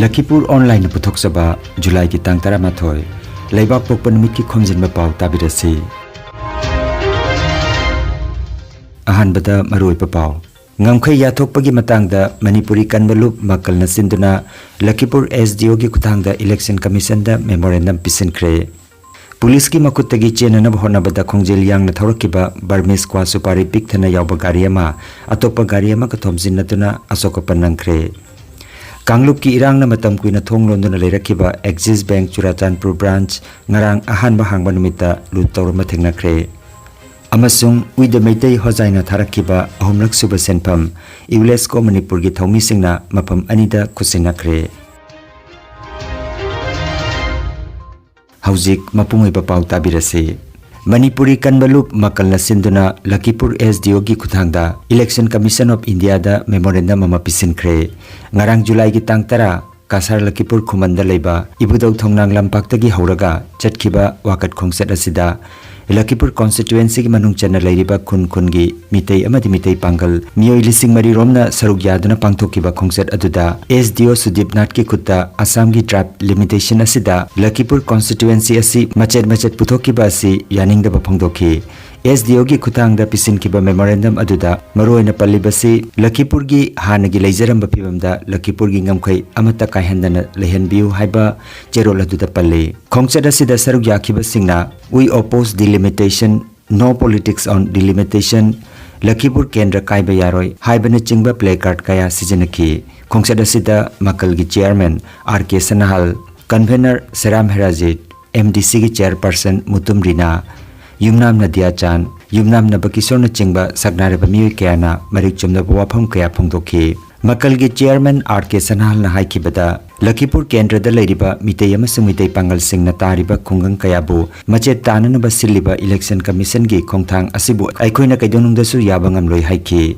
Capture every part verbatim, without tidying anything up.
ꯂꯈꯤꯄꯨꯔ ꯑꯣꯟꯂꯥꯏꯟꯅ ꯄꯨꯊꯣꯛꯆꯕ ꯖꯨꯂꯥꯏꯒꯤ ꯇꯥꯡ ꯇꯔꯥꯃꯥꯊꯣꯏ, ꯂꯩꯕꯥꯛ ꯄꯣꯛꯄ ꯅꯨꯃꯤꯠꯀꯤ ꯈꯣꯝꯖꯤꯟꯕ ꯄꯥꯎ ꯇꯥꯕꯤꯔꯁꯤ꯫ ꯑꯍꯥꯟꯕꯗ ꯃꯔꯨꯑꯣꯏꯕ ꯄꯥꯎ꯫ ꯉꯝꯈꯩ ꯌꯥꯊꯣꯛꯄꯒꯤ ꯃꯇꯥꯡꯗ ꯃꯅꯤꯄꯨꯔꯤ ꯀꯟꯕ ꯂꯨꯞ ꯃꯀꯜꯅ ꯁꯤꯟꯗꯨꯅ ꯂꯈꯤꯄꯨꯔ S D O ꯒꯤ ꯈꯨꯠꯊꯥꯡꯗ Election Commission ꯗ memorandum ꯄꯤꯁꯤꯟꯈ꯭ꯔꯦ꯫ ꯄꯨꯂꯤꯁꯀꯤ ꯃꯈꯨꯠꯇꯒꯤ ꯆꯦꯟꯅꯅꯕ ꯍꯣꯠꯅꯕꯗ ꯈꯣꯡꯖꯦꯜ ꯌꯥꯡꯅ ꯊꯧꯔꯛꯈꯤꯕ ꯕꯔꯃꯤꯁ ꯀ꯭ꯋꯥ ꯁꯨꯄꯥꯔꯤ ꯄꯤꯛ ꯊꯟꯅ ꯌꯥꯎꯕ ꯒꯥꯔꯤ ꯑꯃ ꯑꯇꯣꯞꯄ ꯒꯥꯔꯤ ꯑꯃꯒ ꯊꯣꯝꯖꯤꯟꯅꯗꯨꯅ ꯑꯁꯣꯛ ꯑꯄꯟ ꯅꯪꯈ꯭ꯔꯦ꯫ ꯀꯥꯡꯂꯨꯞꯀꯤ ꯏꯔꯥꯡꯅ ꯃꯇꯝ ꯀꯨꯏꯅ ꯊꯣꯡ ꯂꯣꯟꯗꯨꯅ ꯂꯩꯔꯛꯈꯤꯕ Axis Bank ꯆꯨꯔꯥꯆꯥꯟꯄꯨꯔ branch ꯉꯔꯥꯡ ꯑꯍꯥꯟꯕ ꯍꯥꯡꯕ ꯅꯨꯃꯤꯠꯇ ꯂꯨꯠ ꯇꯧꯔꯝꯕ ꯊꯦꯡꯅꯈ꯭ꯔꯦ꯫ ꯑꯃꯁꯨꯡ We The Meitei ꯍꯣꯖꯥꯏꯅ ꯊꯥꯔꯛꯈꯤꯕ ꯑꯍꯨꯝꯂꯛ ꯁꯨꯕ ꯁꯦꯟꯐꯝ ꯌꯨꯅꯦꯁꯀꯣ ꯃꯅꯤꯄꯨꯔꯒꯤ ꯊꯧꯃꯤꯁꯤꯡꯅ ꯃꯐꯝ ꯑꯅꯤꯗ ꯈꯨꯠꯁꯤꯟꯅꯈ꯭ꯔꯦ꯫ ꯍꯧꯖꯤꯛ ꯃꯄꯨꯡ ꯑꯣꯏꯕ ꯄꯥꯎ ꯇꯥꯕꯤꯔꯁꯤ꯫ ꯃꯅꯤꯄꯨꯔꯤ ꯀꯟꯕ ꯂꯨꯞ ꯃꯀꯜꯅ ꯁꯤꯟꯗꯨꯅ ꯂꯈꯤꯄꯨꯔ S D O ꯒꯤ ꯈꯨꯠꯊꯥꯡꯗ Election Commission of India the memorandum ꯑꯃ ꯄꯤꯁꯤꯟꯈ꯭ꯔꯦ꯫ ꯉꯔꯥꯡ ꯖꯨꯂꯥꯏꯒꯤ ꯇꯥꯡ ꯇꯔꯥ, ꯀꯁꯥꯔ ꯂꯈꯤꯄꯨꯔ ꯈꯨꯃꯟꯗ ꯂꯩꯕ ꯏꯕꯨꯙꯧ ꯊꯣꯡꯅꯥꯡ ꯂꯝꯄꯥꯛꯇꯒꯤ ꯍꯧꯔꯒ ꯆꯠꯈꯤꯕ ꯋꯥꯀꯠ ꯈꯣꯡꯆꯠ ꯑꯁꯤꯗ ꯂꯈꯤꯄꯨꯔ constituency ꯒꯤ ꯃꯅꯨꯡ ꯆꯟꯅ ꯂꯩꯔꯤꯕ ꯈꯨꯟ ꯈꯨꯟꯒꯤ ꯃꯤꯇꯩ ꯑꯃꯗꯤ ꯃꯤꯇꯩ ꯄꯥꯡꯒꯜ ꯃꯤꯑꯣꯏ ꯂꯤꯁꯤꯡ ꯃꯔꯤ ꯔꯣꯝꯅ ꯁꯔꯨꯛ ꯌꯥꯗꯨꯅ ꯄꯥꯡꯊꯣꯛꯈꯤꯕ ꯈꯣꯡꯆꯠ ꯑꯗꯨꯗ S D O ꯁꯨꯗꯤꯞ ꯅꯥꯊꯀꯤ ꯈꯨꯠꯇ ꯑꯁꯥꯝꯒꯤ tribe delimitation ꯑꯁꯤꯗ ꯂꯈꯤꯄꯨꯔ constituency ꯑꯁꯤ ꯃꯆꯦꯠ ꯃꯆꯦꯠ ꯄꯨꯊꯣꯛꯈꯤꯕ ꯑꯁꯤ ꯌꯥꯅꯤꯡꯗꯕ ꯐꯣꯡꯗꯣꯛꯈꯤ꯫ S D O ꯒꯤ ꯈꯨꯠꯊꯥꯡꯗ ꯄꯤꯁꯤꯟꯈꯤꯕ memorandum ꯑꯗꯨꯗ ꯃꯔꯨꯑꯣꯏꯅ ꯄꯜꯂꯤꯕꯁꯤ ꯂꯈꯤꯄꯨꯔꯒꯤ ꯍꯥꯟꯅꯒꯤ ꯂꯩꯖꯔꯝꯕ ꯐꯤꯕꯝꯗ ꯂꯈꯤꯄꯨꯔꯒꯤ ꯉꯝꯈꯩ ꯑꯃꯠꯇ ꯀꯥꯏꯍꯟꯗꯅ ꯂꯩꯍꯟꯕꯤꯌꯨ ꯍꯥꯏꯕ ꯆꯦꯔꯣꯜ ꯑꯗꯨꯗ ꯄꯜꯂꯤ꯫ ꯈꯣꯡꯆꯠ ꯑꯁꯤꯗ ꯁꯔꯨꯛ ꯌꯥꯈꯤꯕꯁꯤꯡꯅ We Oppose Delimitation, No Politics on Delimitation, ꯂꯈꯤꯄꯨꯔ ꯀꯦꯟꯗ꯭ꯔ ꯀꯥꯏꯕ ꯌꯥꯔꯣꯏ ꯍꯥꯏꯕꯅꯆꯤꯡꯕ placard ꯀꯌꯥ ꯁꯤꯖꯤꯟꯅꯈꯤ꯫ ꯈꯣꯡꯆꯠ ꯑꯁꯤꯗ ꯃꯀꯜꯒꯤ chairman R K ꯁꯅꯥꯍꯜ, convener ꯁꯦꯔꯥꯝ ꯍꯦꯔꯥꯖꯤꯠ, M D C ꯒꯤ chairperson ꯃꯨꯇꯨꯝ ꯔꯤꯅꯥ, ꯌꯨꯝꯅꯥꯝ ꯅꯗꯤꯌꯥ ꯆꯥꯟ, ꯌꯨꯝꯅꯥꯝ ꯅꯕꯀꯤꯁꯣꯔꯅꯆꯤꯡꯕ ꯁꯛꯅꯥꯏꯔꯕ ꯃꯤꯑꯣꯏ ꯀꯌꯥꯅ ꯃꯔꯤꯛ ꯆꯨꯝꯂꯕ ꯋꯥꯐꯝ ꯀꯌꯥ ꯐꯣꯡꯗꯣꯛꯈꯤ꯫ ꯃꯀꯜꯒꯤ chairman R K ꯁꯅꯥꯍꯜꯅ ꯍꯥꯏꯈꯤꯕꯗ, ꯂꯈꯤꯄꯨꯔ ꯀꯦꯟꯗ꯭ꯔꯗ ꯂꯩꯔꯤꯕ ꯃꯤꯇꯩ ꯑꯃꯁꯨꯡ ꯃꯤꯇꯩ ꯄꯥꯡꯒꯜꯁꯤꯡꯅ ꯇꯥꯔꯤꯕ ꯈꯨꯡꯒꯪ ꯀꯌꯥꯕꯨ ꯃꯆꯦꯠ ꯇꯥꯅꯅꯕ ꯁꯤꯜꯂꯤꯕ Election Commission ꯒꯤ ꯈꯣꯡꯊꯥꯡ ꯑꯁꯤꯕꯨ ꯑꯩꯈꯣꯏꯅ ꯀꯩꯗꯧꯅꯨꯡꯗꯁꯨ ꯌꯥꯕ ꯉꯝꯂꯣꯏ ꯍꯥꯏꯈꯤ꯫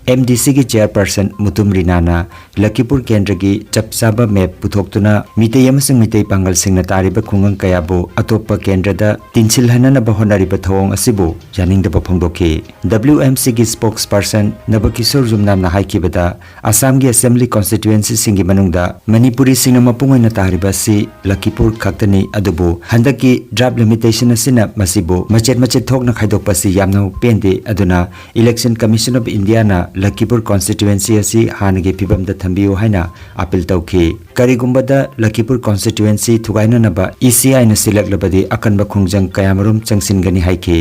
M D C ꯒꯤ chairperson ꯃꯨꯇꯨꯝ ꯔꯤꯅꯥꯅ ꯂꯈꯤꯄꯨꯔ ꯀꯦꯟꯗ꯭ꯔꯒꯤ ꯆꯞ ꯆꯥꯕ ꯃꯦꯞ ꯄꯨꯊꯣꯛꯇꯨꯅ ꯃꯤꯇꯩ ꯑꯃꯁꯨꯡ ꯃꯤꯇꯩ ꯄꯥꯡꯒꯜꯁꯤꯡꯅ ꯇꯥꯔꯤꯕ ꯈꯨꯡꯒꯪ ꯀꯌꯥꯕꯨ ꯑꯇꯣꯞꯄ ꯀꯦꯟꯗ꯭ꯔꯗ ꯇꯤꯟꯁꯤꯜꯍꯟꯅꯅꯕ ꯍꯣꯠꯅꯔꯤꯕ ꯊꯧꯑꯣꯡ ꯑꯁꯤꯕꯨ ꯌꯥꯅꯤꯡꯗꯕ ꯐꯣꯡꯗꯣꯛꯈꯤ꯫ W M C ꯒꯤ spokesperson ꯅꯕꯀꯤꯁꯣꯔ ꯖꯨꯝꯅꯥꯝꯅ ꯍꯥꯏꯈꯤꯕꯗ, ꯑꯁꯥꯝꯒꯤ assembly constituencyꯁꯤꯡꯒꯤ ꯃꯅꯨꯡꯗ ꯃꯅꯤꯄꯨꯔꯤꯁꯤꯡꯅ ꯃꯄꯨꯡ ꯑꯣꯏꯅ ꯇꯥꯔꯤꯕ ꯑꯁꯤ ꯂꯈꯤꯄꯨꯔ ꯈꯛꯇꯅꯤ, ꯑꯗꯨꯕꯨ ꯍꯟꯗꯛꯀꯤ draft limitation ꯑꯁꯤꯅ ꯃꯁꯤꯕꯨ ꯃꯆꯦꯠ ꯃꯆꯦꯠ ꯊꯣꯛꯅ ꯈꯥꯏꯗꯣꯛꯄ ꯑꯁꯤ ꯌꯥꯝꯅ ꯄꯦꯟꯗꯦ, ꯑꯗꯨꯅ Election Commission of Indiaꯅ ꯂꯈꯤꯄꯨꯔ constituency ꯑꯁꯤ ꯍꯥꯟꯅꯒꯤ ꯐꯤꯕꯝꯗ ꯊꯝꯕꯤꯌꯨ ꯍꯥꯏꯅ appeal ꯇꯧꯈꯤ꯫ ꯀꯔꯤꯒꯨꯝꯕꯗ ꯂꯈꯤꯄꯨꯔ constituency ꯊꯨꯒꯥꯏꯅꯅꯕ E C Iꯅ ꯁꯤꯜꯂꯛꯂꯕꯗꯤ ꯑꯀꯟꯕ ꯈꯣꯡꯖꯪ ꯀꯌꯥꯃꯔꯨꯝ ꯆꯪꯁꯤꯟꯒꯅꯤ ꯍꯥꯏꯈꯤ꯫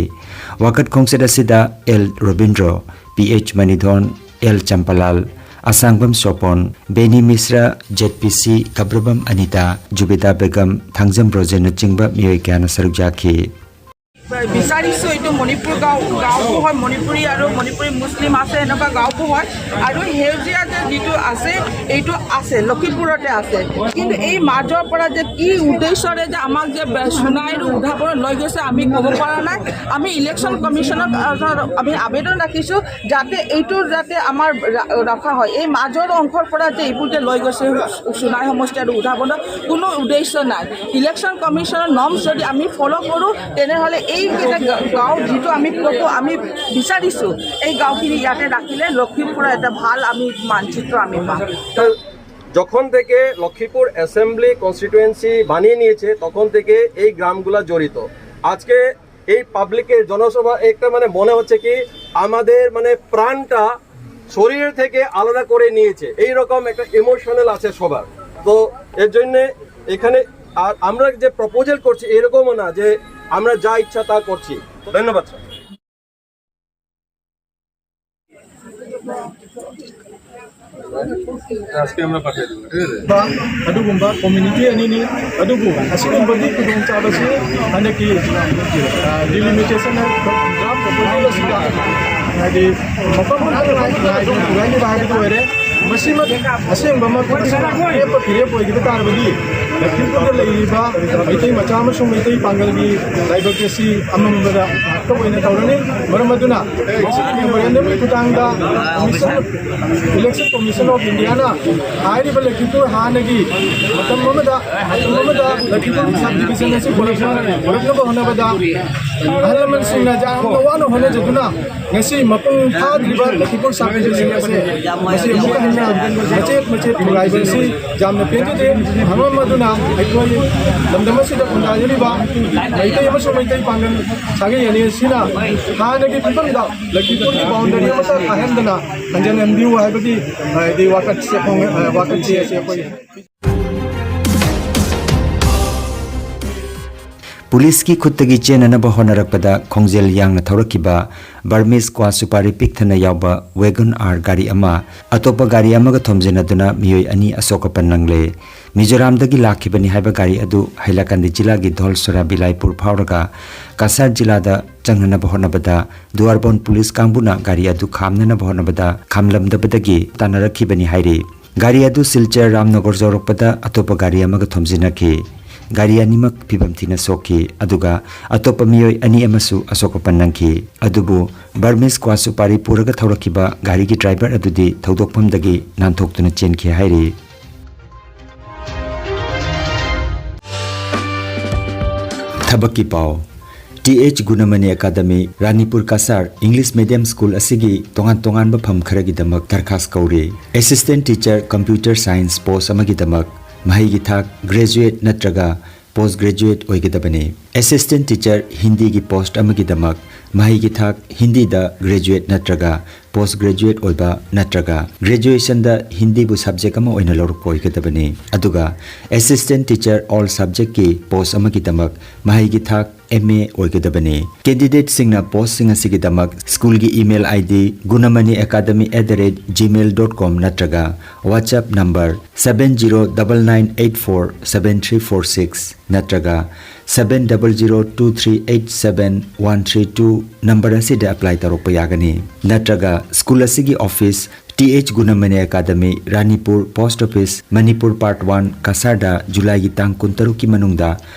ꯋꯥꯀꯠ ꯈꯣꯡꯆꯠ ꯑꯁꯤꯗ L Robindro, P H ꯃꯅꯤꯙꯣꯟ, L ꯆꯝꯄꯂꯥꯜ, ꯑꯁꯥꯡꯕꯝ ꯁꯣꯄꯣꯟ, ꯕꯦꯅꯤ ꯃꯤꯁ꯭ꯔ, Z P C ꯀꯕ꯭ꯔꯕꯝ Anita, ꯖꯨꯕꯦꯗꯥ Begum, Thangjam ꯕ꯭ꯔꯣꯖꯦꯟꯅꯆꯤꯡꯕ ꯃꯤꯑꯣꯏ ꯀꯌꯥꯅ ꯁꯔꯨꯛ ꯌꯥꯈꯤ꯫ বিচাৰিছোঁ এইটো মণিপুৰ গাঁও, গাঁওবোৰ হয় মণিপুৰী আৰু মণিপুৰী মুছলিম আছে, এনেকুৱা গাঁওবোৰ হয়। আৰু সেউজীয়া যে যিটো আছে, এইটো আছে, লখিমপুৰতে আছে। কিন্তু এই মাজৰ পৰা যে কি উদ্দেশ্যৰে যে আমাক যে বে- সোণাইৰ উদ্ধাপনত লৈ গৈছে, আমি ক'ব পৰা নাই। আমি ইলেকশ্যন কমিশ্যনক, আহ, আমি আবেদন ৰাখিছোঁ যাতে এইটো যাতে আমাৰ ৰা- ৰখা হয়। এই মাজৰ অংশৰ পৰা যে এইবোৰ যে লৈ গৈছে সোণাই সমষ্টি আৰু উদ্ধাপনত কোনো উদ্দেশ্য নাই। ইলেকশ্যন কমিশ্যনৰ নৰ্মছ যদি আমি ফ'ল' কৰোঁ, তেনেহ'লে এই যে গা- গাঁও যিটো আমি ক'ব আমি বিচাৰিছোঁ, এই গাঁওখিনি ইয়াতে ৰাখিলে লখিমপুৰৰ এটা ভাল আমি মানচিত্ৰ আমি পাম। যখন থেকে লক্ষ্মীপুর অ্যাসেম্বলি কনস্টিটিউয়েন্সি বানিয়ে নিয়েছে, তখন থেকে এই গ্রামগুলা জড়িত। আজকে এই পাবলিকের জনসভা একটা মানে মনে হচ্ছে কি আমাদের মানে প্রাণটা শরীর থেকে আলাদা করে নিয়েছে, এই রকম একটা ইমোশনাল আছে সবার। তো এর জন্যে এখানে আর আমরা যে প্রপোজাল করছি এরকমও না যে আমরা যা ইচ্ছা তা করছি। ধন্যবাদ স্যার। ꯑꯗꯨꯒꯨꯝꯕ ꯀꯝꯃ꯭ꯌꯨꯅꯤꯇꯤ ꯑꯅꯤꯅꯤ꯫ ꯑꯗꯨꯕꯨ ꯑꯁꯤꯒꯨꯝꯕꯒꯤ ꯈꯨꯗꯣꯡꯆꯥꯕꯁꯤ ꯍꯟꯗꯛꯀꯤ ꯗꯤꯂꯤꯃꯤꯇꯦꯁꯟ ꯗ꯭ꯔꯥꯐ ꯄ꯭ꯔꯄꯣꯖꯦꯜ ꯑꯁꯤꯗ ꯍꯥꯏꯗꯤ ꯃꯐꯝ ꯈꯨꯗꯤꯡꯃꯛ ꯅꯥꯏꯗꯅ ꯄꯨꯔꯛꯏꯕ ꯍꯥꯏꯕꯗꯨ ꯑꯣꯏꯔꯦ꯫ ꯃꯁꯤꯃꯛ ꯑꯁꯦꯡꯕꯃꯛ ꯃꯁꯤꯃꯛ ꯂꯦꯞꯄ ꯐꯤꯔꯦꯞ ꯑꯣꯏꯈꯤꯕ ꯇꯥꯔꯕꯗꯤ ꯂꯈꯤꯃꯄꯨꯔꯗ ꯂꯩꯔꯤꯕ ꯃꯩꯇꯩ ꯃꯆꯥ ꯑꯃꯁꯨꯡ ꯃꯩꯇꯩ ꯄꯥꯡꯒꯜꯒꯤ ꯂꯥꯏꯕꯛ ꯑꯁꯤ ꯑꯃꯝꯕꯗ ꯉꯥꯛꯇ ꯑꯣꯏꯅ ꯇꯧꯔꯅꯤ꯫ ꯃꯔꯝ ꯑꯗꯨꯅ ꯃꯁꯤꯒꯤ memorandum ꯒꯤ ꯈꯨꯠꯊꯥꯡꯗ commission, Election Commission of India ꯅ ꯍꯥꯏꯔꯤꯕ ꯂꯈꯤꯃꯄꯨꯔ ꯍꯥꯟꯅꯒꯤ ꯃꯇꯝ ꯑꯃꯗ, ꯃꯇꯝ ꯑꯃꯗ ꯂꯈꯤꯃꯄꯨꯔ sub division ꯑꯁꯤ ꯄꯨꯔꯛꯅ-, ꯄꯨꯔꯛꯅꯕ ꯍꯣꯠꯅꯕꯗ ꯑꯍꯜ ꯂꯃꯟꯁꯤꯡꯅ ꯌꯥꯝꯅ ꯋꯥꯅ ꯍꯣꯠꯅꯖꯗꯨꯅ ꯉꯁꯤ ꯃꯄꯨꯡ ꯐꯥꯗ꯭ꯔꯤꯕ ꯂꯈꯤꯃꯄꯨꯔ sub division ꯑꯁꯤ ꯃꯁꯤ ꯑꯃꯨꯛꯀ ꯍꯟꯅ ꯃꯆꯦꯠ ꯃꯆꯦꯠ ꯊꯨꯒꯥꯏꯕ ꯑꯁꯤ ꯌꯥꯝꯅ ꯄꯦꯟꯖꯗꯦ꯫ ꯃꯔꯝ ꯑꯗꯨꯅ ꯑꯩꯈꯣꯏ ꯂꯝꯗꯝ ꯑꯁꯤꯗ ꯈꯨꯟꯗꯥꯖꯔꯤꯕ ꯃꯩꯇꯩ ꯑꯃꯁꯨꯡ ꯃꯩꯇꯩ ꯄꯥꯡꯒꯜ ꯁꯥꯒꯩ ꯑꯅꯤ ꯑꯁꯤꯅ ꯍꯥꯟꯅꯒꯤ ꯐꯤꯕꯝꯗ ꯂꯈꯤꯃꯄꯨꯔꯒꯤ boundary ꯑꯃꯠꯇ ꯀꯥꯏꯍꯟꯗꯅ ꯍꯟꯖꯤꯜꯍꯟꯕꯤꯌꯨ ꯍꯥꯏꯕꯒꯤ, ꯍꯥꯏꯗꯤ, ꯋꯥꯀꯠꯁꯦ ꯈꯣꯡ-, ꯋꯥꯀꯠꯁꯦ ꯑꯁꯤ ꯑꯩꯈꯣꯏ ꯄꯨꯂꯤꯁꯀꯤ ꯈꯨꯠꯇꯒꯤ ꯆꯦꯟꯅꯅꯕ ꯍꯣꯠꯅꯔꯛꯄꯗ ꯈꯣꯡꯖꯦꯜ ꯌꯥꯡꯅ ꯊꯧꯔꯛꯈꯤꯕ ꯕꯔꯃꯤꯁ ꯀ꯭ꯋꯥ ꯁꯨꯄꯥꯔꯤ ꯄꯤꯛ ꯊꯟꯅ ꯌꯥꯎꯕ WagonR ꯒꯥꯔꯤ ꯑꯃ ꯑꯇꯣꯞꯄ ꯒꯥꯔꯤ ꯑꯃꯒ ꯊꯣꯝꯖꯤꯟꯅꯗꯨꯅ ꯃꯤꯑꯣꯏ ꯑꯅꯤ ꯑꯁꯣꯛ ꯑꯄꯟ ꯅꯪꯂꯦ꯫ ꯃꯤꯖꯣꯔꯥꯝꯗꯒꯤ ꯂꯥꯛꯈꯤꯕꯅꯤ ꯍꯥꯏꯕ ꯒꯥꯔꯤ ꯑꯗꯨ ꯍꯩꯂꯥꯀꯟꯗꯤ ꯖꯤꯂꯥꯒꯤ ꯙꯣꯜꯁꯣꯔꯥ ꯕꯤꯂꯥꯏꯄꯨꯔ ꯐꯥꯎꯔꯒ ꯀꯁꯥꯔ ꯖꯤꯂꯥꯗ ꯆꯪꯅꯅꯕ ꯍꯣꯠꯅꯕꯗ ꯗꯨꯋꯥꯔꯕꯣꯟ ꯄꯨꯂꯤꯁ ꯀꯥꯡꯕꯨꯅ ꯒꯥꯔꯤ ꯑꯗꯨ ꯈꯥꯝꯅꯅꯕ ꯍꯣꯠꯅꯕꯗ ꯈꯥꯝꯂꯝꯗꯕꯗꯒꯤ ꯇꯥꯟꯅꯔꯛꯈꯤꯕꯅꯤ ꯍꯥꯏꯔꯤ꯫ ꯒꯥꯔꯤ ꯑꯗꯨ ꯁꯤꯜꯆꯔ ꯔꯥꯝꯅꯒꯔ ꯌꯧꯔꯛꯄꯗ ꯑꯇꯣꯞꯄ ꯒꯥꯔꯤ ꯑꯃꯒ ꯊꯣꯝꯖꯤꯟꯅꯈꯤ꯫ ꯒꯥꯔꯤ ꯑꯅꯤꯃꯛ ꯐꯤꯕꯝ ꯊꯤꯅ ꯁꯣꯛꯈꯤ, ꯑꯗꯨꯒ ꯑꯇꯣꯞꯄ ꯃꯤꯑꯣꯏ ꯑꯅꯤ ꯑꯃꯁꯨ ꯑꯁꯣꯛ ꯑꯄꯟ ꯅꯪꯈꯤ꯫ ꯑꯗꯨꯕꯨ ꯕꯔꯃꯤꯁ ꯀ꯭ꯋꯥ ꯁꯨꯄꯥꯔꯤ ꯄꯨꯔꯒ ꯊꯧꯔꯛꯈꯤꯕ ꯒꯥꯔꯤꯒꯤ ꯗ꯭ꯔꯥꯏꯚꯔ ꯑꯗꯨꯗꯤ ꯊꯧꯗꯣꯛꯐꯝꯗꯒꯤ ꯅꯥꯟꯊꯣꯛꯇꯨꯅ ꯆꯦꯟꯈꯤ ꯍꯥꯏꯔꯤ꯫ ꯊꯕꯛꯀꯤ ꯄꯥꯎ꯫ T H Gunamani academy, Ranipur Kasar English medium school ꯑꯁꯤꯒꯤ ꯇꯣꯉꯥꯟ ꯇꯣꯉꯥꯟꯕ ꯐꯝ ꯈꯔꯒꯤꯗꯃꯛ ꯗꯔꯈꯥꯁ ꯀꯧꯔꯤ꯫ Assistant Teacher Computer Science post ꯑꯃꯒꯤꯗꯃꯛ ꯃꯍꯩꯒꯤ ꯊꯥꯛ graduate ꯅꯠꯇ꯭ꯔꯒ post graduate ꯑꯣꯏꯒꯗꯕꯅꯤ꯫ Assistant Teacher ꯍꯤꯟꯗꯤꯒꯤ post ꯑꯃꯒꯤꯗꯃꯛ ꯃꯍꯩꯒꯤ ꯊꯥꯛ ꯍꯤꯟꯗꯤꯗ graduate ꯅꯠꯇ꯭ꯔꯒ post graduate ꯑꯣꯏꯕ ꯅꯠꯇ꯭ꯔꯒ graduation ꯗ ꯍꯤꯟꯗꯤꯕꯨ subject ꯑꯃ ꯑꯣꯏꯅ ꯂꯧꯔꯛꯄ ꯑꯣꯏꯒꯗꯕꯅꯤ꯫ ꯑꯗꯨꯒ Assistant Teacher all subject ꯀꯤ post ꯑꯃꯒꯤꯗꯃꯛ ꯃꯍꯩꯒꯤ ꯊꯥꯛ M A ꯑꯣꯏꯒꯗꯕꯅꯤ꯫ Candidate ꯁꯤꯡꯅ post ꯁꯤꯡ ꯑꯁꯤꯒꯤꯗꯃꯛ ꯁ꯭ꯀꯨꯜꯒꯤ email I D gunamani academy at the rate gmail dot com ꯅꯠꯇ꯭ꯔꯒ WhatsApp number seven zero double nine eight four seven three four six ꯅꯠꯇ꯭ꯔꯒ seven double zero two three eight seven one three two number ꯑꯁꯤꯗ apply ꯇꯧꯔꯛꯄ ꯌꯥꯒꯅꯤ꯫ ꯅꯠꯇ꯭ꯔꯒ school ꯑꯁꯤꯒꯤ office, T H Gunamani academy, Ranipur post office, Manipur, part one, ꯀꯁꯥꯔꯗ ꯖꯨꯂꯥꯏꯒꯤ ꯇꯥꯡ ꯀꯨꯟꯇꯔꯨꯛꯀꯤ ꯃꯅꯨꯡꯗ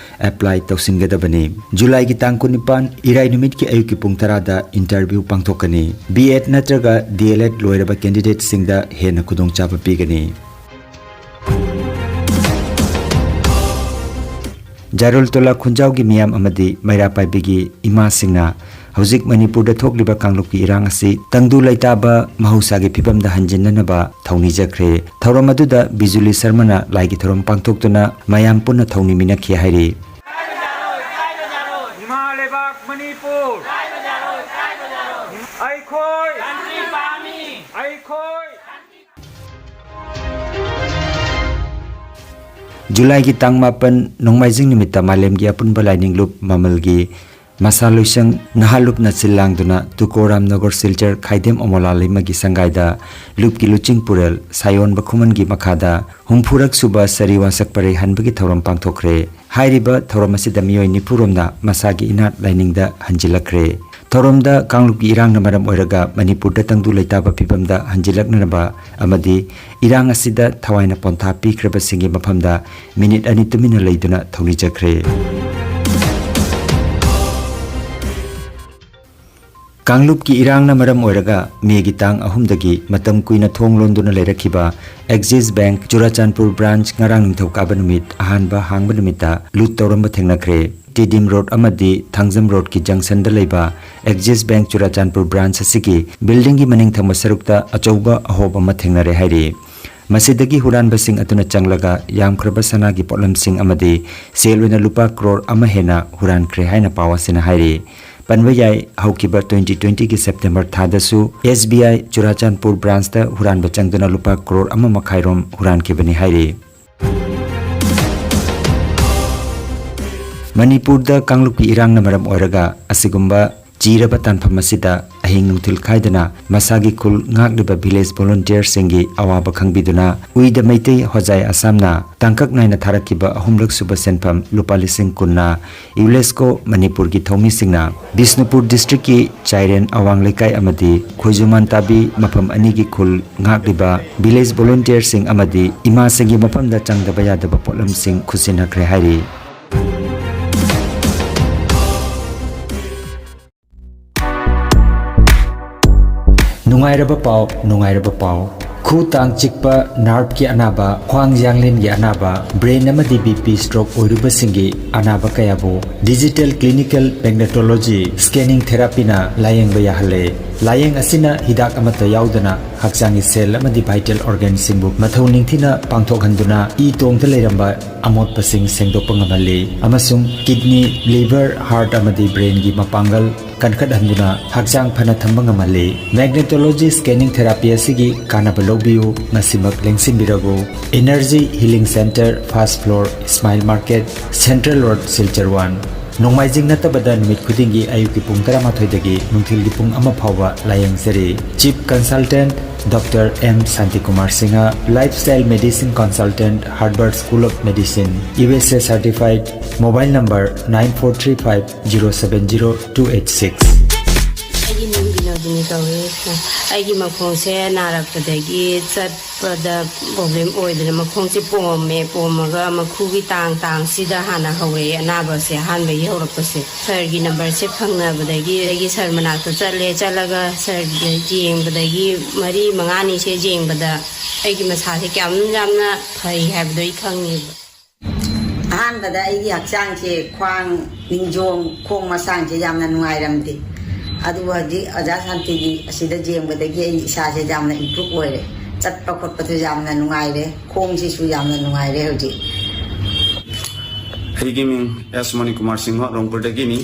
ꯑꯦꯄ꯭ꯂꯥꯏ ꯇꯧꯁꯤꯟꯒꯗꯕꯅꯤ꯫ ꯖꯨꯂꯥꯏꯒꯤ ꯇꯥꯡ ꯀꯨꯟꯅꯤꯄꯥꯟ, ꯏꯔꯥꯏ ꯅꯨꯃꯤꯠꯀꯤ ꯑꯌꯨꯛꯀꯤ ꯄꯨꯡ ꯇꯔꯥꯗ ꯏꯟꯇꯔꯚ꯭ꯌꯨ ꯄꯥꯡꯊꯣꯛꯀꯅꯤ꯫ ꯕꯤ ꯑꯦꯗ ꯅꯠꯇ꯭ꯔꯒ ꯗꯤ ꯑꯦꯜ ꯑꯦꯗ ꯂꯣꯏꯔꯕ ꯀꯦꯟꯗꯤꯗꯦꯠꯁꯤꯡꯗ ꯍꯦꯟꯅ ꯈꯨꯗꯣꯡꯆꯥꯕ ꯄꯤꯒꯅꯤ꯫ ꯖꯥꯔꯨꯜ ꯇꯣꯂꯥ ꯈꯨꯟꯖꯥꯎꯒꯤ ꯃꯤꯌꯥꯝ ꯑꯃꯗꯤ ꯃꯩꯔꯥ ꯄꯥꯏꯕꯤꯒꯤ ꯏꯃꯥꯁꯤꯡꯅ ꯍꯧꯖꯤꯛ ꯃꯅꯤꯄꯨꯔꯗ ꯊꯣꯛꯂꯤꯕ ꯀꯥꯡꯂꯨꯞꯀꯤ ꯏꯔꯥꯡ ꯑꯁꯤ ꯇꯪꯗꯨ ꯂꯩꯇꯥꯕ ꯃꯍꯧꯁꯥꯒꯤ ꯐꯤꯕꯝꯗ ꯍꯟꯖꯤꯟꯅꯅꯕ ꯊꯧꯅꯤꯖꯈ꯭ꯔꯦ꯫ ꯊꯧꯔꯝ ꯑꯗꯨꯗ ꯕꯤꯖꯨꯂꯤ ꯁꯔꯃꯅ ꯂꯥꯏꯒꯤ ꯊꯧꯔꯝ ꯄꯥꯡꯊꯣꯛꯇꯨꯅ ꯃꯌꯥꯝ ꯄꯨꯟꯅ ꯊꯧꯅꯤꯃꯤꯟꯅꯈꯤ ꯍꯥꯏꯔꯤ꯫ ꯏꯃꯥ ꯂꯩꯕꯥꯛ ꯃꯅꯤꯄꯨꯔ, ꯑꯩꯈꯣꯏ, ꯑꯩꯈꯣꯏ꯫ ꯖꯨꯂꯥꯏꯒꯤ ꯇꯥꯡ ꯃꯥꯄꯟ, ꯅꯣꯡꯃꯥꯏꯖꯤꯡ ꯅꯨꯃꯤꯠꯇ ꯃꯥꯂꯦꯝꯒꯤ ꯑꯄꯨꯟꯕ ꯂꯥꯏꯅꯤꯡ ꯂꯨꯞ ꯃꯃꯜꯒꯤ ꯃꯁꯥ ꯂꯣꯏꯁꯪ ꯅꯍꯥ ꯂꯨꯞꯅ ꯁꯤꯜ ꯂꯥꯡꯗꯨꯅ ꯇꯨꯀꯣꯔꯥꯝ ꯅꯒꯔ ꯁꯤꯜꯆꯔ ꯈꯥꯏꯗꯦꯝ ꯑꯃꯣꯂꯥ ꯂꯩꯃꯒꯤ ꯁꯪꯒꯥꯏꯗ ꯂꯨꯞꯀꯤ ꯂꯨꯆꯤꯡ ꯄꯨꯔꯦꯜ ꯁꯥꯌꯣꯟꯕ ꯈꯨꯃꯟꯒꯤ ꯃꯈꯥꯗ ꯍꯨꯝꯐꯨꯔꯛ ꯁꯨꯕ ꯁꯔꯤ ꯋꯥꯁꯛ ꯄꯔꯩ ꯍꯟꯕꯒꯤ ꯊꯧꯔꯝ ꯄꯥꯡꯊꯣꯛꯈ꯭ꯔꯦ꯫ ꯍꯥꯏꯔꯤꯕ ꯊꯧꯔꯝ ꯑꯁꯤꯗ ꯃꯤꯑꯣꯏ ꯅꯤꯐꯨ ꯔꯣꯝꯅ ꯃꯁꯥꯒꯤ ꯏꯅꯥꯠ ꯂꯥꯏꯅꯤꯡꯗ ꯍꯟꯖꯤꯜꯂꯛꯈ꯭ꯔꯦ꯫ ꯊꯧꯔꯝꯗ ꯀꯥꯡꯂꯨꯞꯀꯤ ꯏꯔꯥꯡꯅ ꯃꯔꯝ ꯑꯣꯏꯔꯒ ꯃꯅꯤꯄꯨꯔꯗ ꯇꯪꯗꯨ ꯂꯩꯇꯥꯕ ꯐꯤꯕꯝꯗ ꯍꯟꯖꯤꯜꯂꯛꯅꯅꯕ ꯑꯃꯗꯤ ꯏꯔꯥꯡ ꯑꯁꯤꯗ ꯊꯋꯥꯏꯅ ꯄꯣꯟꯊꯥ ꯄꯤꯈ꯭ꯔꯕꯁꯤꯡꯒꯤ ꯃꯐꯝꯗ ꯃꯤꯅꯤꯠ ꯑꯅꯤ ꯇꯨꯃꯤꯟꯅ ꯂꯩꯗꯨꯅ ꯊꯧꯅꯤꯖꯈ꯭ꯔꯦ꯫ ꯀꯥꯡꯂꯨꯞꯀꯤ ꯏꯔꯥꯡꯅ ꯃꯔꯝ ꯑꯣꯏꯔꯒ ꯃꯦꯒꯤ ꯇꯥꯡ ꯑꯍꯨꯝꯗꯒꯤ ꯃꯇꯝ ꯀꯨꯏꯅ ꯊꯣꯡ ꯂꯣꯟꯗꯨꯅ ꯂꯩꯔꯛꯈꯤꯕ ꯑꯦꯛꯖꯤꯁ ꯕꯦꯡꯛ ꯆꯨꯔꯥꯆꯥꯟꯄꯨꯔ ꯕ꯭ꯔꯥꯟꯆ ꯉꯔꯥꯡ ꯅꯤꯡꯊꯧꯀꯥꯕ ꯅꯨꯃꯤꯠ ꯑꯍꯥꯟꯕ ꯍꯥꯡꯕ ꯅꯨꯃꯤꯠꯇ ꯂꯨꯠ ꯇꯧꯔꯝꯕ ꯊꯦꯡꯅꯈ꯭ꯔꯦ꯫ ꯇꯤꯗꯤꯝ ꯔꯣꯗ ꯑꯃꯗꯤ ꯊꯥꯡꯖꯝ ꯔꯣꯗꯀꯤ ꯖꯪꯁꯟꯗ ꯂꯩꯕ ꯑꯦꯛꯖꯤꯁ ꯕꯦꯡꯛ ꯆꯨꯔꯥꯆꯥꯟꯄꯨꯔ ꯕ꯭ꯔꯥꯟꯆ ꯑꯁꯤꯒꯤ ꯕꯤꯜꯗꯤꯡꯒꯤ ꯃꯅꯤꯡ ꯊꯪꯕ ꯁꯔꯨꯛꯇ ꯑꯆꯧꯕ ꯑꯍꯣꯕ ꯑꯃ ꯊꯦꯡꯅꯔꯦ ꯍꯥꯏꯔꯤ꯫ ꯃꯁꯤꯗꯒꯤ ꯍꯨꯔꯥꯟꯕꯁꯤꯡ ꯑꯗꯨꯅ ꯆꯪꯂꯒ ꯌꯥꯝꯈ꯭ꯔꯕ ꯁꯅꯥꯒꯤ ꯄꯣꯠꯂꯝꯁꯤꯡ ꯑꯃꯗꯤ ꯁꯦꯜ ꯑꯣꯏꯅ ꯂꯨꯄꯥ ꯀ꯭ꯔꯣꯔ ꯑꯃ ꯍꯦꯟꯅ ꯍꯨꯔꯥꯟꯈ꯭ꯔꯦ ꯍꯥꯏꯅ ꯄꯥꯎ ꯑꯁꯤꯅ ꯍꯥꯏꯔꯤ꯫ ꯄꯟꯕ ꯌꯥꯏ, ꯍꯧꯈꯤꯕ ꯇ꯭ꯋꯦꯟꯇꯤ ꯇ꯭ꯋꯦꯟꯇꯤꯒꯤ ꯁꯦꯞꯇꯦꯝꯕꯔ ꯊꯥꯗꯁꯨ ꯑꯦꯁ ꯕꯤ ꯑꯥꯏ ꯆꯨꯔꯥꯆꯥꯟꯄꯨꯔ ꯕ꯭ꯔꯥꯟꯆꯇ ꯍꯨꯔꯥꯟꯕ ꯆꯪꯗꯨꯅ ꯂꯨꯄꯥ ꯀ꯭ꯔꯣꯔ ꯑꯃ ꯃꯈꯥꯏꯔꯣꯝ ꯍꯨꯔꯥꯟꯈꯤꯕꯅꯤ ꯍꯥꯏꯔꯤ꯫ ꯃꯅꯤꯄꯨꯔꯗ ꯀꯥꯡꯂꯨꯞꯀꯤ ꯏꯔꯥꯡꯅ ꯃꯔꯝ ꯑꯣꯏꯔꯒ ꯑꯁꯤꯒꯨꯝꯕ ꯆꯤꯔꯕ ꯇꯥꯟꯐꯝ ꯑꯁꯤꯗ ꯑꯍꯤꯡ ꯅꯨꯡꯊꯤꯜ ꯈꯥꯏꯗꯅ ꯃꯁꯥꯒꯤ ꯈꯨꯜ ꯉꯥꯛꯂꯤꯕ village volunteerꯁꯤꯡꯒꯤ ꯑꯋꯥꯕ ꯈꯪꯕꯤꯗꯨꯅ ꯎꯏꯗ ꯃꯩꯇꯩ ꯍꯣꯖꯥꯏ ꯑꯁꯥꯝꯅ ꯇꯥꯡꯀꯛ ꯅꯥꯏꯅ ꯊꯥꯔꯛꯈꯤꯕ ꯑꯍꯨꯝꯂꯛ ꯁꯨꯕ ꯁꯦꯟꯐꯝ ꯂꯨꯄꯥ ꯂꯤꯁꯤꯡ ꯀꯨꯟꯅ UNESCO ꯃꯅꯤꯄꯨꯔꯒꯤ ꯊꯧꯃꯤꯁꯤꯡꯅ ꯕꯤꯁꯅꯨꯄꯨꯔ districtꯀꯤ ꯆꯥꯏꯔꯦꯟ ꯑꯋꯥꯡ ꯂꯩꯀꯥꯏ ꯑꯃꯗꯤ ꯈꯣꯏꯖꯨꯃꯥꯟ ꯇꯥꯕꯤ ꯃꯐꯝ ꯑꯅꯤꯒꯤ ꯈꯨꯜ ꯉꯥꯛꯂꯤꯕ village volunteerꯁꯤꯡ ꯑꯃꯗꯤ ꯏꯃꯥꯁꯤꯡꯒꯤ ꯃꯐꯝꯗ ꯆꯪꯗꯕ ꯌꯥꯗꯕ ꯄꯣꯠꯂꯝꯁꯤꯡ ꯈꯨꯠꯁꯤꯟꯅꯈ꯭ꯔꯦ ꯍꯥꯏꯔꯤ꯫ ꯅꯨꯡꯉꯥꯏꯔꯕ ꯄꯥꯎ, ꯅꯨꯡꯉꯥꯏꯔꯕ ꯄꯥꯎ꯫ ꯈꯨ ꯇꯥꯡ ꯆꯤꯛꯄ, nerveꯀꯤ ꯑꯅꯥꯕ, ꯈ꯭ꯋꯥꯡ ꯌꯥꯡꯂꯦꯟꯒꯤ ꯑꯅꯥꯕ, brain ꯑꯃꯗꯤ BP stroke ꯑꯣꯏꯔꯨꯕꯁꯤꯡꯒꯤ ꯑꯅꯥꯕ ꯀꯌꯥꯕꯨ digital clinical magnetology scanning therapyꯅ ꯂꯥꯌꯦꯡꯕ ꯌꯥꯍꯜꯂꯦ꯫ ꯂꯥꯌꯦꯡ ꯑꯁꯤꯅ ꯍꯤꯗꯥꯛ ꯑꯃꯠꯇ ꯌꯥꯎꯗꯅ ꯍꯛꯆꯥꯡꯒꯤ cell ꯑꯃꯗꯤ vital organꯁꯤꯡꯕꯨ ꯃꯊꯧ ꯅꯤꯡꯊꯤꯅ ꯄꯥꯡꯊꯣꯛꯍꯟꯗꯨꯅ ꯏ ꯇꯣꯡꯗ ꯂꯩꯔꯝꯕ ꯑꯃꯣꯠꯄꯁꯤꯡ ꯁꯦꯡꯗꯣꯛꯄ ꯉꯝꯍꯜꯂꯤ ꯑꯃꯁꯨꯡ kidney, liver, heart ꯑꯃꯗꯤ brainꯒꯤ ꯃꯄꯥꯡꯒꯜ ꯀꯟꯈꯠꯍꯟꯗꯨꯅ ꯍꯛꯆꯥꯡ ꯐꯅ ꯊꯝꯕ ꯉꯝꯍꯜꯂꯤ꯫ Magnetology scanning therapy ꯑꯁꯤꯒꯤ ꯀꯥꯟꯅꯕ ꯂꯧꯕꯤꯌꯨ, ꯉꯁꯤꯃꯛ ꯂꯦꯡꯁꯤꯟꯕꯤꯔꯕꯨ꯫ Energy Healing Centre, first floor, Smile Market, Central Road, Silchar one꯫ ꯅꯣꯡꯃꯥꯏꯖꯤꯡ ꯅꯠꯇꯕꯗ ꯅꯨꯃꯤꯠ ꯈꯨꯗꯤꯡꯒꯤ ꯑꯌꯨꯛꯀꯤ ꯄꯨꯡ ꯇꯔꯥꯃꯥꯊꯣꯏꯗꯒꯤ ꯅꯨꯡꯊꯤꯜꯒꯤ ꯄꯨꯡ ꯑꯃ ꯐꯥꯎꯕ ꯂꯥꯌꯦꯡꯖꯔꯤ꯫ Chief Consultant Doctor M Santikumar Singha, Lifestyle Medicine Consultant, Harvard School of Medicine, USA certified, mobile number nine four three five zero seven zero two eight six꯫ ꯑꯩꯒꯤ ꯃꯤꯡ ꯕꯤꯅꯣꯗꯤꯅꯤ ꯀꯧꯏ꯫ ꯑꯩꯒꯤ ꯃꯈꯣꯡꯁꯦ ꯅꯥꯔꯛꯄꯗꯒꯤ ꯆꯠꯄꯗ problem ꯑꯣꯏꯗꯅ ꯃꯈꯣꯡꯁꯦ ꯄꯣꯝꯃꯦ꯫ ꯄꯣꯝꯃꯒ ꯃꯈꯨꯒꯤ ꯇꯥꯡ ꯇꯥꯡꯁꯤꯗ ꯍꯥꯟꯅ ꯍꯧꯔꯛꯑꯦ ꯑꯅꯥꯕꯁꯦ, ꯑꯍꯥꯟꯕꯒꯤ ꯍꯧꯔꯛꯄꯁꯦ꯫ Sirꯒꯤ numberꯁꯦ ꯐꯪꯅꯕꯗꯒꯤ ꯑꯩꯒꯤ sir ꯃꯅꯥꯛꯇ ꯆꯠꯂꯦ꯫ ꯆꯠꯂꯒ sirꯒ ꯌꯦꯡꯕꯗꯒꯤ ꯃꯔꯤ ꯃꯉꯥꯅꯤꯁꯦ ꯌꯦꯡꯕꯗ ꯑꯩꯒꯤ ꯃꯁꯥꯁꯦ ꯀꯌꯥꯝ ꯌꯥꯝꯅ ꯐꯩ ꯍꯥꯏꯕꯗꯣ ꯑꯩ ꯈꯪꯉꯦꯕ꯫ ꯑꯍꯥꯟꯕꯗ ꯑꯩꯒꯤ ꯍꯛꯆꯥꯡꯁꯦ ꯈ꯭ꯋꯥꯡ, ꯅꯤꯡꯖꯣꯡ, ꯈꯣꯡ ꯃꯁꯥꯡꯁꯦ ꯌꯥꯝꯅ ꯅꯨꯡꯉꯥꯏꯔꯝꯗꯦ꯫ ꯑꯗꯨꯕꯨ ꯍꯧꯖꯤꯛ ꯑꯣꯖꯥ ꯁꯥꯟꯇꯤꯒꯤ ꯑꯁꯤꯗ ꯌꯦꯡꯕꯗꯒꯤ ꯑꯩ ꯏꯁꯥꯁꯦ ꯌꯥꯝꯅ improve ꯑꯣꯏꯔꯦ꯫ ꯆꯠꯄ ꯈꯣꯠꯄꯗꯁꯨ ꯌꯥꯝꯅ ꯅꯨꯡꯉꯥꯏꯔꯦ꯫ ꯈꯣꯡꯁꯤꯁꯨ ꯌꯥꯝꯅ ꯅꯨꯡꯉꯥꯏꯔꯦ ꯍꯧꯖꯤꯛ꯫ ꯑꯩꯒꯤ ꯃꯤꯡ ꯑꯦꯁ ꯃꯅꯤꯀꯨꯃꯥꯔ ꯁꯤꯡꯍ, ꯔꯣꯡꯄꯨꯔꯗꯒꯤꯅꯤ꯫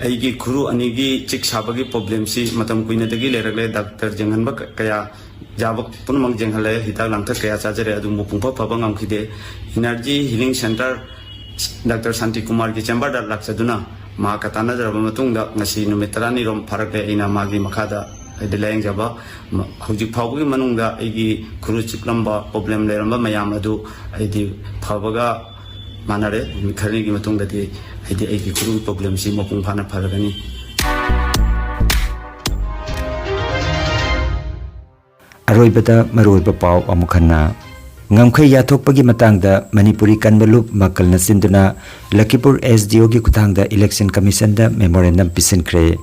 ꯑꯩꯒꯤ ꯈꯨꯔꯨ ꯑꯅꯤꯒꯤ ꯆꯤꯛ ꯁꯥꯕꯒꯤ problemꯁꯤ ꯃꯇꯝ ꯀꯨꯏꯅꯗꯒꯤ ꯂꯩꯔꯛꯂꯦ꯫ Doctor ꯌꯦꯡꯍꯟꯕ ꯀ-, ꯀꯌꯥ ꯌꯥꯕ ꯄꯨꯝꯅꯃꯛ ꯌꯦꯡꯍꯜꯂꯦ, ꯍꯤꯗꯥꯛ ꯂꯥꯡꯊꯛ ꯀꯌꯥ ꯆꯥꯖꯔꯦ, ꯑꯗꯨꯕꯨ ꯄꯨꯡꯐ ꯐꯕ ꯉꯝꯈꯤꯗꯦ꯫ Energy Healing Centre, Doctor ꯁꯥꯟꯇꯤ ꯀꯨꯃꯥꯔꯒꯤ chamberꯗ ꯂꯥꯛꯆꯗꯨꯅ ꯃꯍꯥꯛꯀ ꯇꯥꯟꯅꯖꯔꯕ ꯃꯇꯨꯡꯗ ꯉꯁꯤ ꯅꯨꯃꯤꯠ ꯇꯔꯥꯅꯤꯔꯣꯝ ꯐꯥꯔꯛꯂꯦ ꯑꯩꯅ ꯃꯥꯒꯤ ꯃꯈꯥꯗ ꯍꯥꯏꯗꯤ ꯂꯥꯌꯦꯡꯖꯕ꯫ ꯃ-, ꯍꯧꯖꯤꯛ ꯐꯥꯎꯕꯒꯤ ꯃꯅꯨꯡꯗ ꯑꯩꯒꯤ ꯈꯨꯔꯨ ꯆꯤꯛꯂꯝꯕ, problem ꯂꯩꯔꯝꯕ ꯃꯌꯥꯝ ꯑꯗꯨ ꯍꯥꯏꯗꯤ ꯐꯕꯒ ꯃꯥꯟꯅꯔꯦ꯫ ꯅꯨꯃꯤꯠ ꯈꯔꯅꯤꯒꯤ ꯃꯇꯨꯡꯗꯗꯤ ꯍꯥꯏꯗꯤ ꯑꯩꯒꯤ ꯈꯨꯔꯨꯒꯤ problemꯁꯤ ꯃꯄꯨꯡ ꯐꯥꯅ ꯐꯔꯒꯅꯤ꯫ ꯑꯔꯣꯏꯕꯗ ꯃꯔꯨꯑꯣꯏꯕ ꯄꯥꯎ ꯑꯃꯨꯛ ꯍꯟꯅ꯫ ꯉꯝꯈꯩ ꯌꯥꯊꯣꯛꯄꯒꯤ ꯃꯇꯥꯡꯗ ꯃꯅꯤꯄꯨꯔꯤ ꯀꯟꯕ ꯂꯨꯞ ꯃꯀꯜꯅ ꯁꯤꯟꯗꯨꯅ ꯂꯈꯤꯄꯨꯔ SDOꯒꯤ ꯈꯨꯠꯊꯥꯡꯗ Election Commissionꯗ memorandum ꯄꯤꯁꯤꯟꯈ꯭ꯔꯦ꯫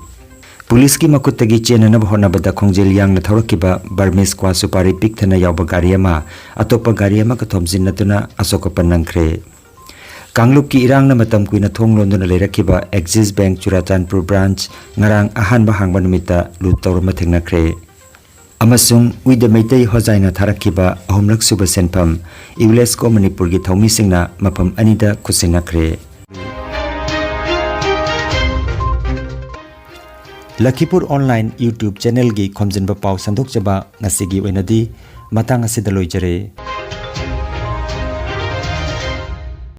ꯄꯨꯂꯤꯁꯀꯤ ꯃꯈꯨꯠꯇꯒꯤ ꯆꯦꯟꯅꯅꯕ ꯍꯣꯠꯅꯕꯗ ꯈꯣꯡꯖꯦꯜ ꯌꯥꯡꯅ ꯊꯧꯔꯛꯈꯤꯕ Burmese ꯀ꯭ꯋꯥ ꯁꯨꯄꯥꯔꯤ ꯄꯤꯛ ꯊꯟꯅ ꯌꯥꯎꯕ ꯒꯥꯔꯤ ꯑꯃ ꯑꯇꯣꯞꯄ ꯒꯥꯔꯤ ꯑꯃꯒ ꯊꯣꯝꯖꯤꯟꯅꯗꯨꯅ ꯑꯁꯣꯛ ꯑꯄꯟ ꯅꯪꯈ꯭ꯔꯦ꯫ ꯀꯥꯡꯂꯨꯞꯀꯤ ꯏꯔꯥꯡꯅ ꯃꯇꯝ ꯀꯨꯏꯅ ꯊꯣꯡ ꯂꯣꯟꯗꯨꯅ ꯂꯩꯔꯛꯈꯤꯕ Axis Bank ꯆꯨꯔꯥꯆꯥꯟꯄꯨꯔ branch ꯉꯔꯥꯡ ꯑꯍꯥꯟꯕ ꯍꯥꯡꯕ ꯅꯨꯃꯤꯠꯇ ꯂꯨꯠ ꯇꯧꯔꯝꯕ ꯊꯦꯡꯅꯈ꯭ꯔꯦ꯫ ꯑꯃꯁꯨꯡ We The Meitei ꯍꯣꯖꯥꯏꯅ ꯊꯥꯔꯛꯈꯤꯕ ꯑꯍꯨꯝꯂꯛ ꯁꯨꯕ ꯁꯦꯟꯐꯝ ꯌꯨꯅꯦꯁꯀꯣ ꯃꯅꯤꯄꯨꯔꯒꯤ ꯊꯧꯃꯤꯁꯤꯡꯅ ꯃꯐꯝ ꯑꯅꯤꯗ ꯈꯨꯠꯁꯤꯟꯅꯈ꯭ꯔꯦ꯫ ꯂꯈꯤꯄꯨꯔ online YouTube channelꯒꯤ ꯈꯣꯝꯖꯤꯟꯕ ꯄꯥꯎ ꯁꯟꯗꯣꯛꯆꯕ ꯉꯁꯤꯒꯤ ꯑꯣꯏꯅꯗꯤ ꯃꯇꯥꯡ ꯑꯁꯤꯗ ꯂꯣꯏꯖꯔꯦ꯫